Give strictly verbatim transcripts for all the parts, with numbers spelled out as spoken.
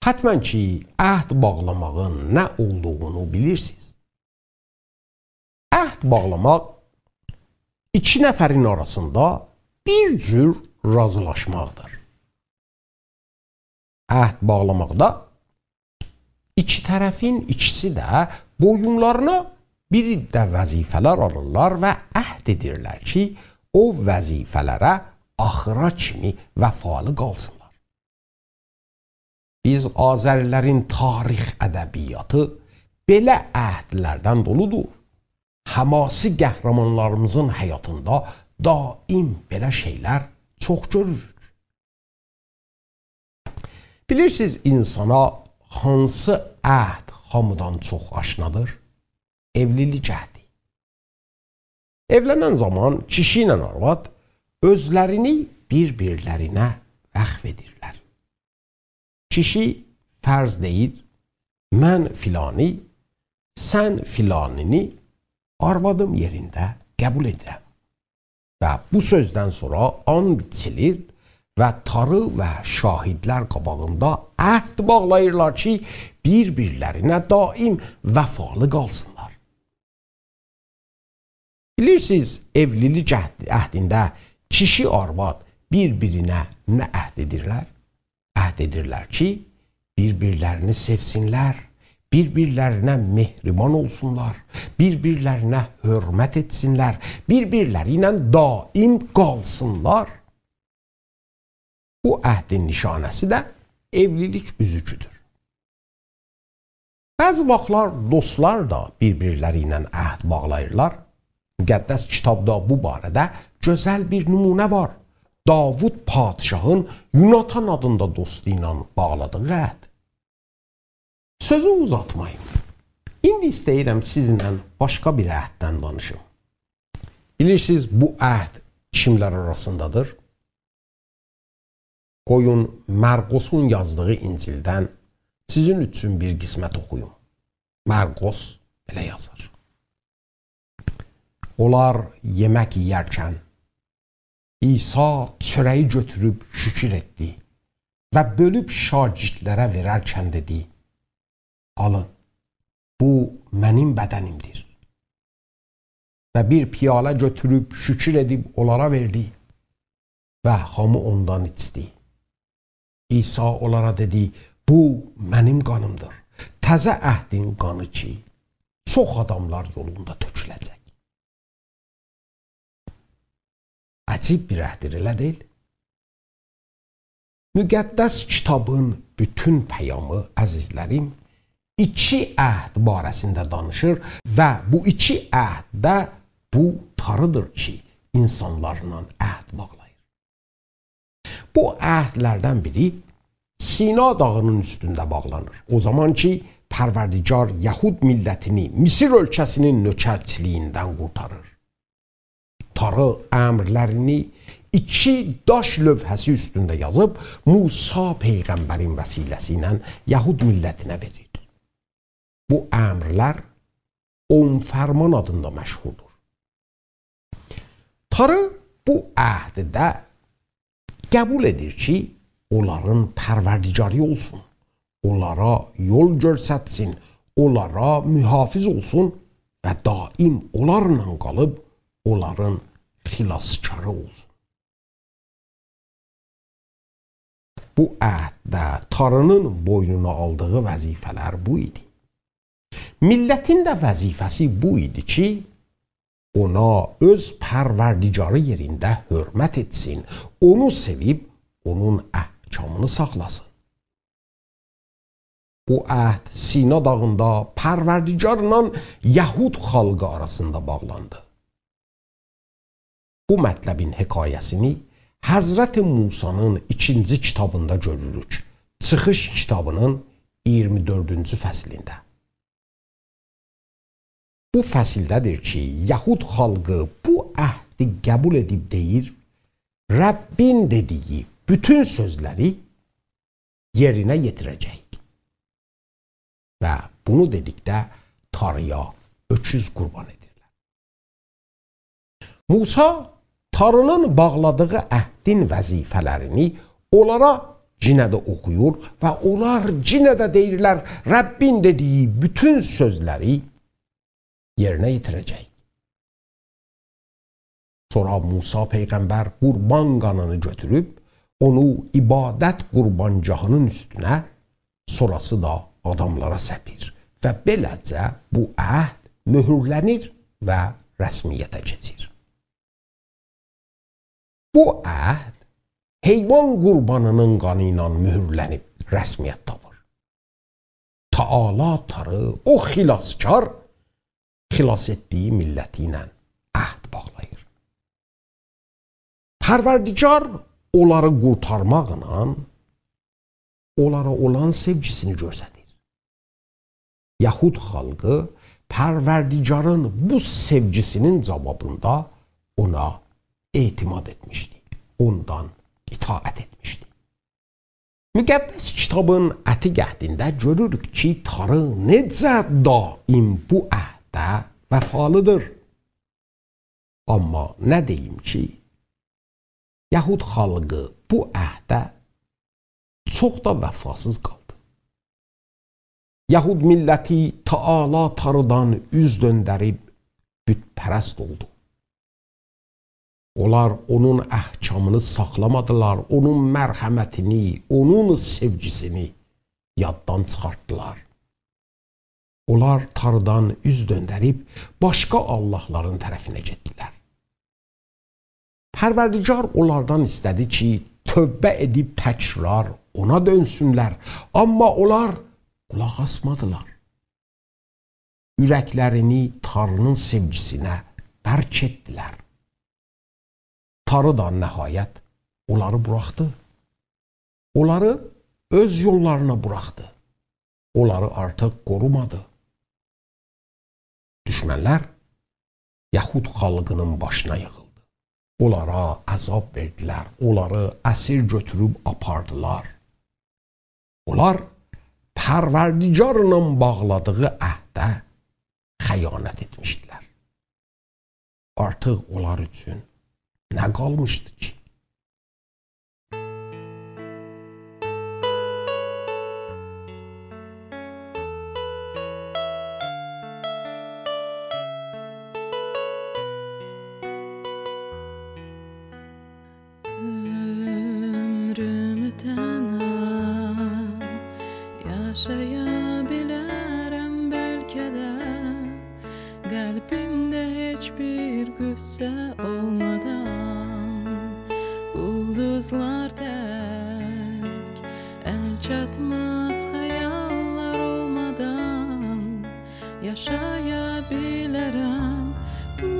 حتماً کی، عهد باغلاماغین نه اولدوغونو بیلیرسینیز. عهد باغلاماق ایکی نفرین آراسیندا بیر جور راضیلاشماقدیر. عهد باغلاماقدا ایکی طرفین ایکیسی ده بویونلارینا بیر عده وظیفه‌لر آلیرلار و عهد ائدیرلر کی، او وظیفه‌لره آخیرا کیمی وفالی قالسینلار. بیز آذری‌لرین تاریخ ادبیاتی بئله عهدلردن دولودور. حماسی قهرمانلاریمیزین حیاتیندا دائم بئله شئیلر چوخ گؤروروک. بیلیرسینیز، اینسانا هانسی عهد هامیدان چوخ آشنادیر؟ ائولیلیک عهدی. ائولنن زامان کیشی ایله آرواد اؤزلرینی بیر-بیرلرینه وقف ائدیرلر. کیشی فرض دئییر: «من فلانی، سن فلانینی آروادیم یئرینده قبول ائدیرم.» و بو سؤزدن سونرا آند ایچیلیر و تاری و شاهدلر قاباغیندا عهد باغلاییرلار کی، بیر-بیرلرینه دائم وفالی قالسینلار. بیلیرسینیز، ائولیلیک عهد-، عهدینده کیشی آرواد بیر-بیرینه نه عهد ائدیرلر؟ عهد ائدیرلر کی، بیر-بیرلرینی سئوسینلر، بیر-بیرلرینه مهربان اولسونلار، بیر-بیرلرینه حؤرمت ائتسینلر، بیر-بیرلری ایله دائم قالسینلار. بو عهدین نشانه‌سی ده ائولیلیک اوزوکودور. بعضی واختلار دوستلار دا بیر-بیرلری ایله عهد باغلاییرلار. مقدس کیتابدا بو باره‌ده گؤزل بیر نمونه وار. داوود پادشاهین یوناتان آدیندا دوستو ایله باغلادیغی عهد. سؤزو اوزاتماییم. ایندی ایسته‌ییرم سیزینله باشقا بیر عهددن دانیشیم. بیلیرسینیز، بو عهد کیملر آراسیندادیر؟ قویون مرقسون یازدیغی انجیلدن سیزین اوچون بیر قسمت اوخویوم. مرقس بئله یازیر: اونلار یئمک یئیرکن عیسی چؤره‌یی گؤتوروب شکر ائتدی و بؤلوب شاگردلره وئررکن دئدی: «آلین، بو منیم بدنیمدیر.» و بیر پیاله گؤتوروب شکر ائدیب اونلارا وئردی و هامی اوندان ایچدی. عیسی اونلارا دئدی: «بو منیم قانیمدیر، تازه عهدین قانی کی، چوخ آداملار یولوندا تؤکوله‌جک.» عجیب بیر عهددیر، ائله دئییل؟ مقدس کیتابین بوتون پیامی، عزیزلریم، ایکی عهد باره‌سینده دانیشیر و بو ایکی عهد ده بو تاریدیر کی، اینسانلارلا عهد باغلاییر. بو عهدلردن بیری سینا داغینین اوستونده باغلانیر. او زامان کی، پروردگار یهود میللتینی مصر اؤلکه‌سینین نؤکرچیلیگیندن قورتاریر. تاری امرلرینی ایکی داش لوحه‌سی اوستونده یازیب، موسی پیغمبرین وسیله‌سی ایله یهود میللتینه وئریر. بو امرلر اون فرمان آدیندا مشهوردور. تاری بو عهدده قبول ائدیر کی، اونلارین پروردگاری اولسون، اونلارا یول گؤسترسین، اونلارا محافظ اولسون و دائم اونلارلا قالیب اونلارین خلاصکاری اولسون. بو عهدده تارینین بوینونا آلدیغی وظیفه‌لر بو ایدی. میللتین ده وظیفه‌سی بو ایدی کی، اونا اؤز پروردگاری یئرینده حؤرمت ائتسین، اونو سئویب اونون احکامینی ساخلاسین. بو عهد سینا داغیندا پروردگارلا یهود خالقی آراسیندا باغلاندی. بو مطلبین حکایه‌سینی حضرت موسی‌نین ایکینجی کیتابیندا گؤروروک. چیخیش کیتابینین اییرمی دؤردونجو فصلینده. بو فصلده‌دیر کی، یهود خالقی بو عهدی قبول ائدیب دئییر: «ربّین دئدیگی بوتون سؤزلری یئرینه یئتیره‌جه‌ییک.» و بونو دئدیکده تاری‌یا اؤکوز قوربان ائدیرلر. موسی تاری‌نین باغلادیغی عهدین وظیفه‌لرینی اونلارا یئنه ده اوخویور و اونلار یئنه ده دئییرلر: «ربّین دئدیگی بوتون سؤزلری یئرینه یئتیره‌جه‌ییک.» سونرا موسی پیغمبر قوربان قانینی گؤتوروب، اونو عبادت قوربانگاهی‌نین اوستونه، سونراسی دا آداملارا سپیر و بئله‌جه بو عهد مؤهورلنیر و رسمیته کئچیر. بو عهد حیوان قوربانی‌نین قانی ایله مؤهورلنیب رسمیت تاپیر. تعالی تاری، او خلاصکار، خلاص ائتدیگی میللتی ایله عهد باغلاییر. پروردگار اونلاری قورتارماقلا اونلارا اولان سئوگیسینی گؤستریر. یهود خالقی پروردگارین بو سئوگیسی‌نین جاوابیندا اونا اعتماد ائتمیشدی، اوندان اطاعت ائتمیشدی. مقدس کیتابین عتیق عهدینده گؤروروک کی، تاری نئجه دائم بو عهده وفالیدیر. آمما نه دئییم کی، یهود خالقی بو عهده چوخ دا وفاسیز قالدی. یهود میللتی تعالی تاریدان اوز دؤندریب بت‌پرست اولدو. اونلار اونون احکامینی ساخلامادیلار، اونون مرحمتینی، اونون سئوگیسینی یاددان چیخارتدیلار. اونلار تاریدان اوز دؤندریب باشقا آللاهلارین طرفینه گئتدیلر. پروردگار اونلاردان ایسته‌دی کی، توبه ائدیب تکرار اونا دؤنسونلر. آمما اونلار قولاق آسمادیلار. اورکلرینی تاری‌نین سئوگیسینه برک ائتدیلر. تاری دا نهایت اونلاری بوراخدی. اونلاری اؤز یوللارینا بوراخدی. اونلاری آرتیق قورومادی. دوشمنلر یهود خالقی‌نین باشینا ییغیلدی. اونلارا عذاب وئردیلر، اونلاری اسیر گؤتوروب آپاردیلار. اونلار پروردگارلا باغلادیغی عهده خیانت ائتمیشدیلر. آرتیق اونلار اوچون نه قالمیشدی کی؟ عؤمرومو تنها یاشایا بیلرم بلکه ده، قلبیمده هئچ بیر غصه اولمادان، اولدوزلار تک، ال چاتماز خیاللار اولمادان، یاشایا بیلرم بو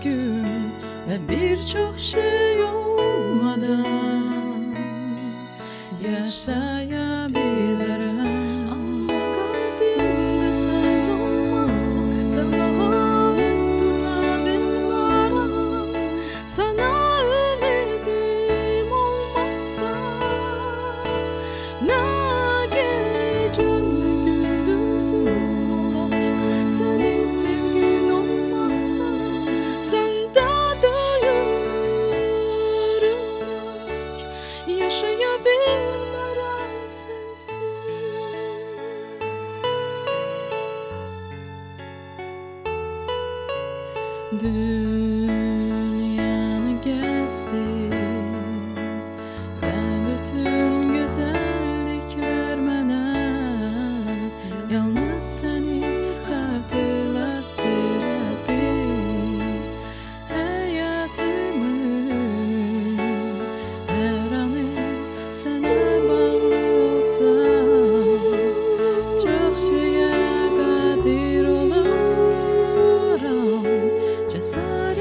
گون و بیر چوخ شئی اولمادان. یاشایا بیلرم، آمما قلبیمده سن اولمازسان، سنه اوز توتا بیلمرم. سنه اومیدیم اولمازسا، نه گئجه‌م، نه گوندوزوم اولار. سنین سئوگین اولمازسا، سنده دؤیور اورک. یاشایا بیلمرم سنسیز. دونیانی گزدیم و بوتون گؤزللیکلر منه یالنیز سنی خاطیرلاتدی، ربّیم. حیاتیمین هر آنی سنه باغلی اولسا، چوخ شئیه قادر اولارام، جسارت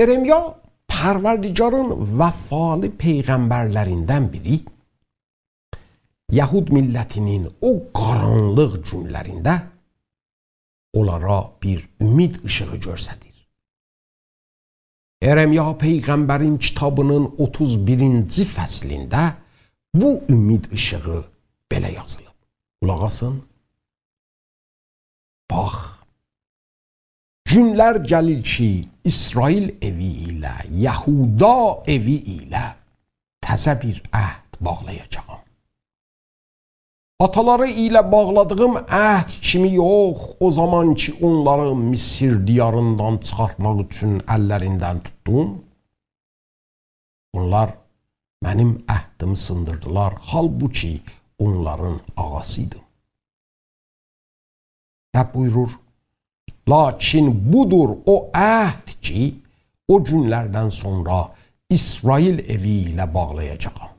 ارمیا پروردگارین وفالی پیغمبرلریندن بیری، یهود میللتینین او قارانلیق گونلرینده اونلارا بیر امید ایشیغی گؤستریر. ارمیا پیغمبرین کیتابینین اوتوز بیرینجی فصلینده بو امید ایشیغی بئله یازیلیب. قولاق آسین. باخ، گونلر گلیر کی، اسرائیل ائوی ایله، یهودا ائوی ایله تزه بیر عهد باغلایاجاغام. آتالاری ایله باغلادیغیم عهد کیمی یوخ، او زامان کی، اونلاری مصر دیاریندان چیخارتماق اوچون اللریندن توتدوم. اونلار منیم عهدیمی سیندیردیلار، حالبوکی اونلارین آغاسی‌یدیم. رب بویورور: «لاکین بودور او عهد کی، او گونلردن سونرا اسرائیل ائوی ایله باغلایاجاغام.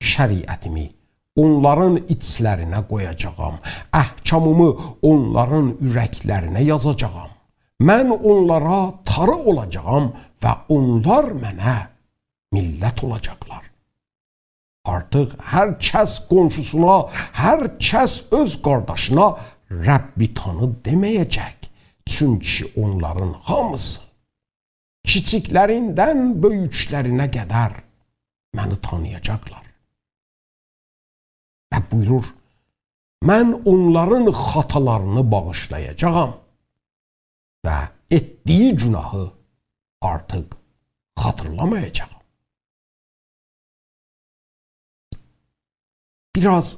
شریعتیمی اونلارین ایچلرینه قویاجاغام، احکامیمی اونلارین اورکلرینه یازاجاغام. من اونلارا تاری اولاجاغام و اونلار منه میللت اولاجاقلار. آرتیق هر کس قونشوسونا، هر کس اؤز قارداشینا ربی تانی دئمه‌یه‌جک. چونکی اونلارین هامیسی، کیچیکلریندن بؤیوکلرینه قدر، منی تانییاجاقلار.» رب بویورور: «من اونلارین خطالارینی باغیشلایاجاغام و ائتدیگی گوناهی آرتیق خاطیرلامایاجاغام.» بیر آز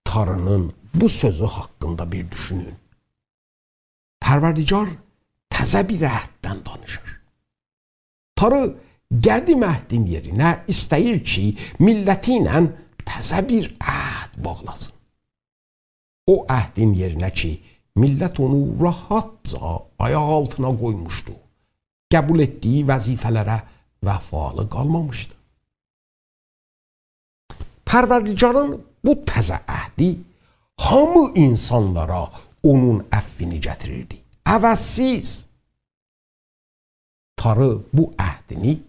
تاری‌نین بو سؤزو حاقیندا بیر دوشونون. پروردگار تزه بیر عهددن دانیشیر. تاری قدیم عهدین یئرینه ایسته‌ییر کی، میللتی ایله تزه بیر عهد باغلاسین. او عهدین یئرینه کی، میللت اونو راحتجا آیاق آلتینا قویموشدو، قبول ائتدیگی وظیفه‌لره وفالی قالمامیشدی. پروردگارین بو تزه عهدی هامی اینسانلارا اونون عفوینی گتیریردی. عوضسیز. تاری بو عهدینی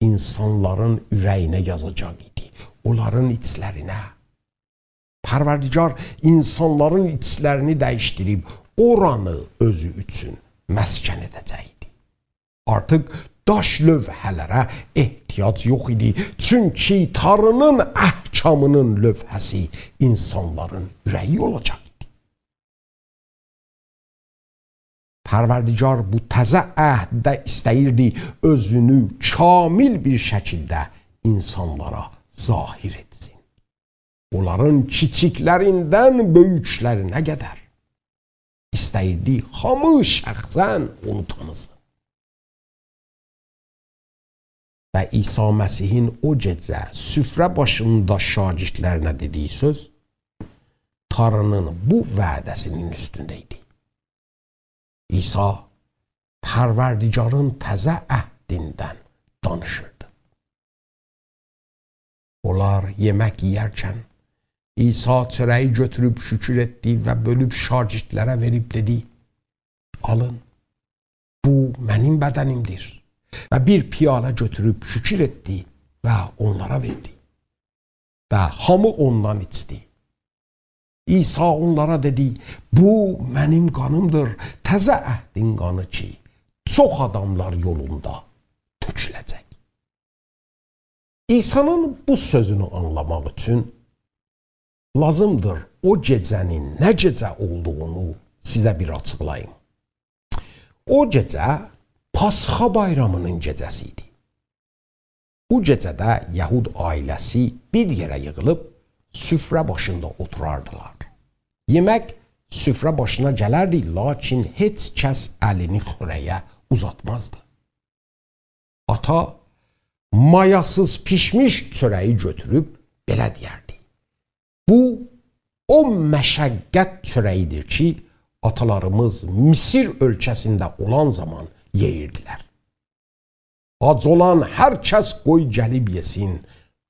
اینسانلارین اوره‌یینه یازاجاق ایدی، اونلارین ایچلرینه. پروردگار اینسانلارین ایچلرینی دییشدیریب اورانی اؤزو اوچون مسکن ائده‌جک ایدی. آرتیق داش لوحه‌لره احتیاج یوخ ایدی، چونکی تاری‌نین احکامی‌نین لوحه‌سی اینسانلارین اوره‌یی اولاجاق ایدی. پروردگار بو تزه عهدده ایسته‌ییردی اؤزونو کامل بیر شکیلده اینسانلارا ظاهر ائتسین. اونلارین کیچیکلریندن بؤیوکلرینه قدر. ایسته‌ییردی هامی شخصاً اونو تانیسین. و عیسی مسیحین او گئجه سفره باشیندا شاگردلرینه دئدیگی سؤز تاری‌نین بو وعده‌سی‌نین اوستونده ایدی. عیسی پروردگارین تزه عهدیندن دانیشیردی. اونلار یئمک یئیرکن، عیسی چؤره‌یی گؤتوروب شکر ائتدی و بؤلوب شاگردلره وئریب دئدی: «آلین، بو منیم بدنیمدیر.» و بیر پیاله گؤتوروب شکر ائتدی و اونلارا وئردی. و هامی اوندان ایچدی. عیسی اونلارا دئدی: «بو منیم قانیمدیر، تزه عهدین قانی کی، چوخ آداملار یولوندا تؤکوله‌جک.» عیسی‌نین بو سؤزونو آنلاماق اوچون لازیمدیر او گئجه‌نین نه گئجه اولدوغونو سیزه بیر آچیقلاییم. او گئجه پاسخا بایرامی‌نین گئجه‌سی ایدی. بو گئجه‌ده یهود عائله‌سی بیر یئره ییغیلیب سفره باشیندا اوتوراردیلار. یئمک سفره باشینا گلردی، لاکین هئچ کس الینی خؤره‌یه اوزاتمازدی. آتا مایاسیز پیشمیش چؤره‌یی گؤتوروب بئله دئیردی: «بو او مشقت چؤره‌ییدیر کی، آتالاریمیز مصر اؤلکه‌سینده اولان زامان یئییردیلر. آج اولان هر کس قوی گلیب یئسین،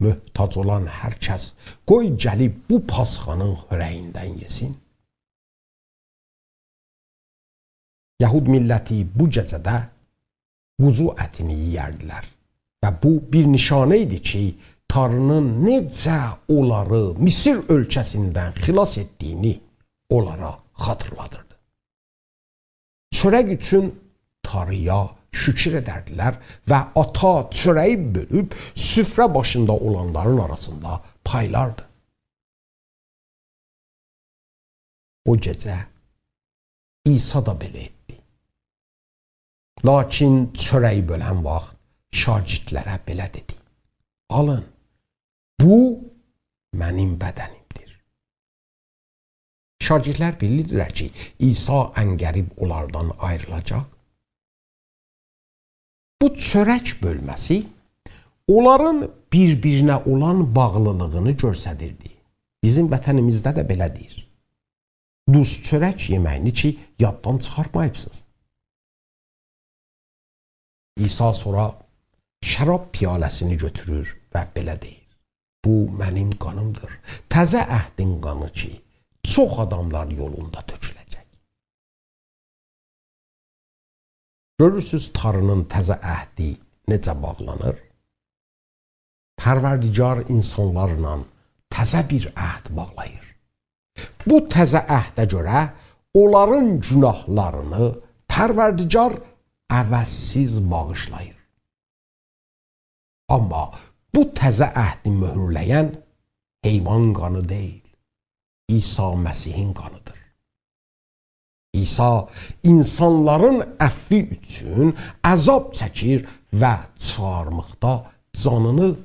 محتاج اولان هر کس قوی گلیب بو پاسخانین خؤره‌ییندن یئسین.» یهود میللتی بو گئجه‌ده قوزو اتینی یئیردیلر. و بو بیر نشانه ایدی کی، تانری‌نین نئجه اونلاری مصر اؤلکه‌سیندن خلاص ائتدیگینی اونلارا خاطیرلادیردی. چؤرک اوچون تانری‌یا شکر ائدردیلر و آتا چؤره‌یی بؤلوب سفره باشیندا اولانلارین آراسیندا پایلاردی. او گئجه عیسی دا بئله ائتدی. لاکین چؤره‌یی بؤلن واخت شاگیردلره بئله دئدی: «آلین، بو منیم بدنیمدیر.» شاگیردلر بیلیردیلر کی، عیسی عنقریب اونلاردان آیریلاجاق. بو چؤرک بؤلمه‌سی اونلارین بیر-بیرینه اولان باغلیلیغینی گؤستریردی. بیزیم وطنیمیزده ده بئله‌دیر. دوز چؤرک یئمه‌یینی کی، یاددان چیخارتماییبسینیز. عیسی سونرا شراب پیاله‌سینی گؤتورور و بئله دئییر: «بو منیم قانیمدیر. تازه عهدین قانی کی، چوخ آداملار یولوندا تؤکوله‌جک.» گؤرورسوز، تانری‌نین تازه عهدی نئجه باغلانیر؟ پروردگار اینسانلارلا تازه بیر عهد باغلاییر. بو تازه عهده گؤره اونلارین گوناهلارینی پروردگار عوضسیز باغیشلاییر. آمما بو تازه عهدی مؤهورله‌ین حیوان قانی دئییل، عیسی مسیحین قانیدیر. عیسی اینسانلارین عفوی اوچون عذاب چکیر و چیخارمیقدا جانینی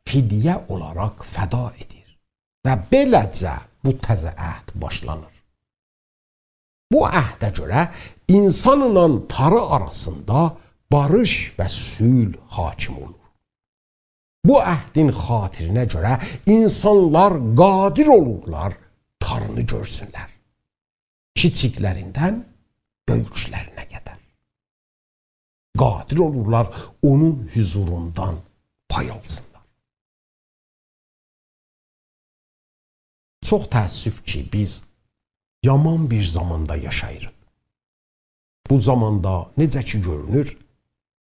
فدیه اولاراق فدا ائدیر. و بئله‌جه بو تازه عهد باشلانیر. بو عهده گؤره اینسانلا تاری آراسیندا باریش و صلح حاکم اولور. بو عهدین خاطرینه گؤره اینسانلار قادر اولورلار تارینی گؤرسونلر. کیچیکلریندن بؤیوکلرینه قدر. قادر اولورلار اونون حضوروندان پای آلسینلار. چوخ تأسف کی، بیز یامان بیر زاماندا یاشاییریق. بو زاماندا، نئجه کی گؤرونور،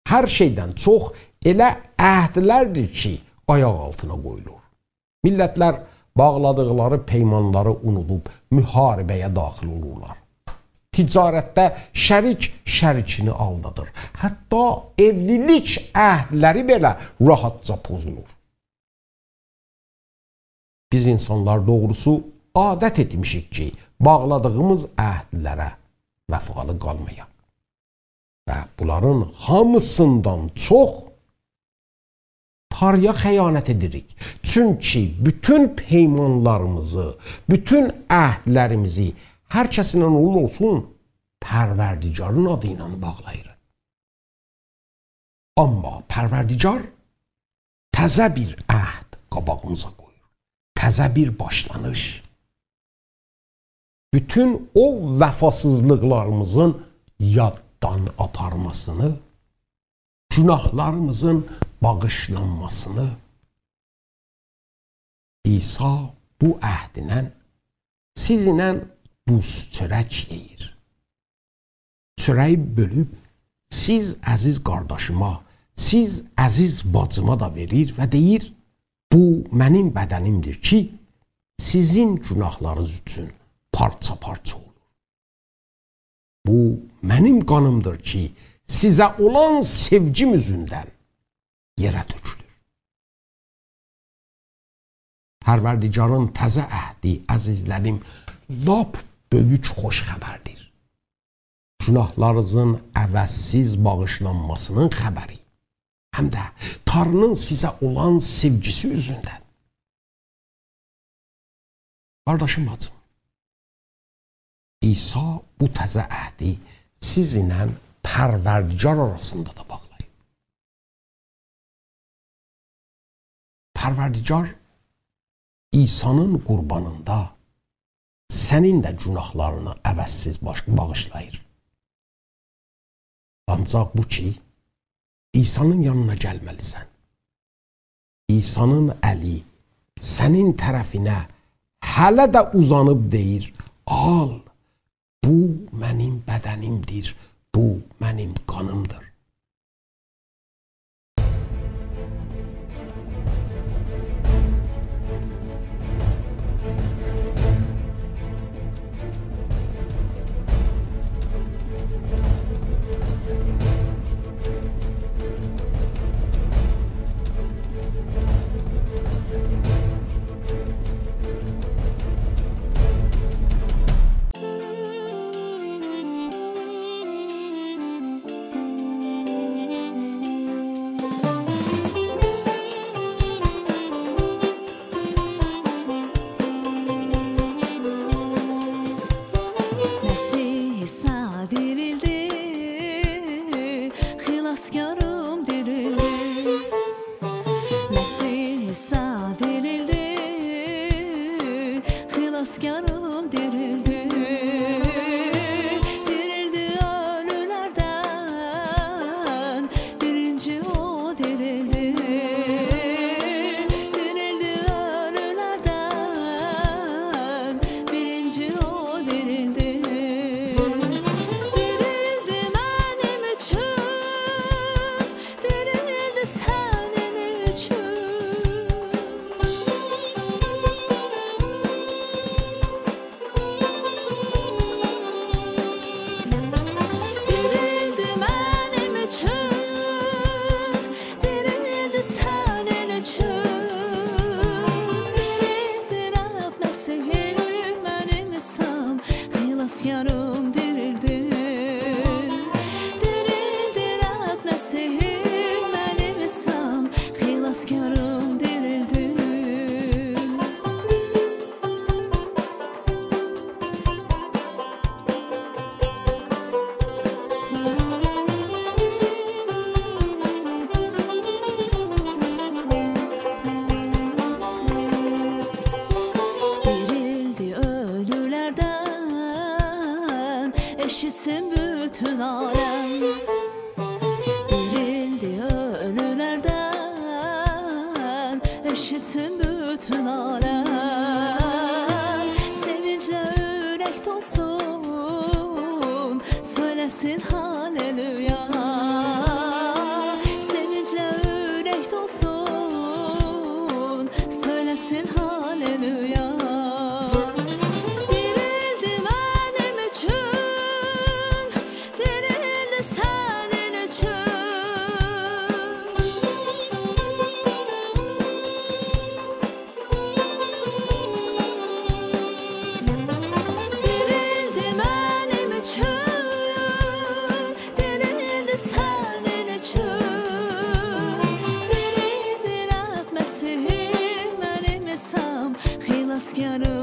هر شئیدن چوخ ائله عهدلردیر کی، آیاق آلتینا قویولور. میللتلر باغلادیقلاری پیمانلاری اونودوب محاربه‌یه داخیل اولورلار. تجارتده شریک شریکینی آلدادیر. حتی ائولیلیک عهدلری بئله راحتجا پوزولور. بیز اینسانلار دوغروسو عادت ائتمیشیک کی، باغلادیغیمیز عهدلره وفالی قالمایاق. و بونلارین هامیسیندان چوخ تاری‌یا خیانت ائدیریک. چونکی بوتون پیمانلاریمیزی، بوتون عهدلریمیزی هر کسینن اولور اولسون، پروردگارین آدی ایله باغلاییریق. آمما پروردگار تازه بیر عهد قاباغیمیزا قویور. تازه بیر باشلانیش. بوتون او وفاسیزلیقلاریمیزین یاددان آپارماسینی، گوناهلاریمیزین باغیشلانماسینی. عیسی بو عهدینن سیزینله دوز چؤرک یئییر. چؤره‌یی بؤلوب، سیز عزیز قارداشیما، سیز عزیز باجیما دا وئریر و دئییر: «بو منیم بدنیمدیر کی، سیزین گوناهلارینیز اوچون پارچا-پارچا اولور. بو منیم قانیمدیر کی، سیزه اولان سئوگیم اوزوندن یئره تؤکولور.» پروردگارین تازه عهدی، عزیزلریم، لاپ بؤیوک خوش خبردیر. گوناهلارینیزین عوضسیز باغیشلانماسینین خبری، هم ده تانری‌نین سیزه اولان سئوگیسی اوزوندن. قارداشیم، باجیم، عیسی بو تازه عهدی سیزینله پروردگار آراسیندا دا باغلاییب. پروردگار عیسی‌نین قربانیندا سنین ده گوناهلارینی عوضسیز باش-، باغیشلاییر. آنجاق بو کی، عیسی‌نین یانینا گلمه‌لیسن. عیسی‌نین الی سنین طرفینه هله ده اوزانیب دئییر: «آل، بو منیم بدنیمدیر، بو منیم قانیمدیر.» یاریم.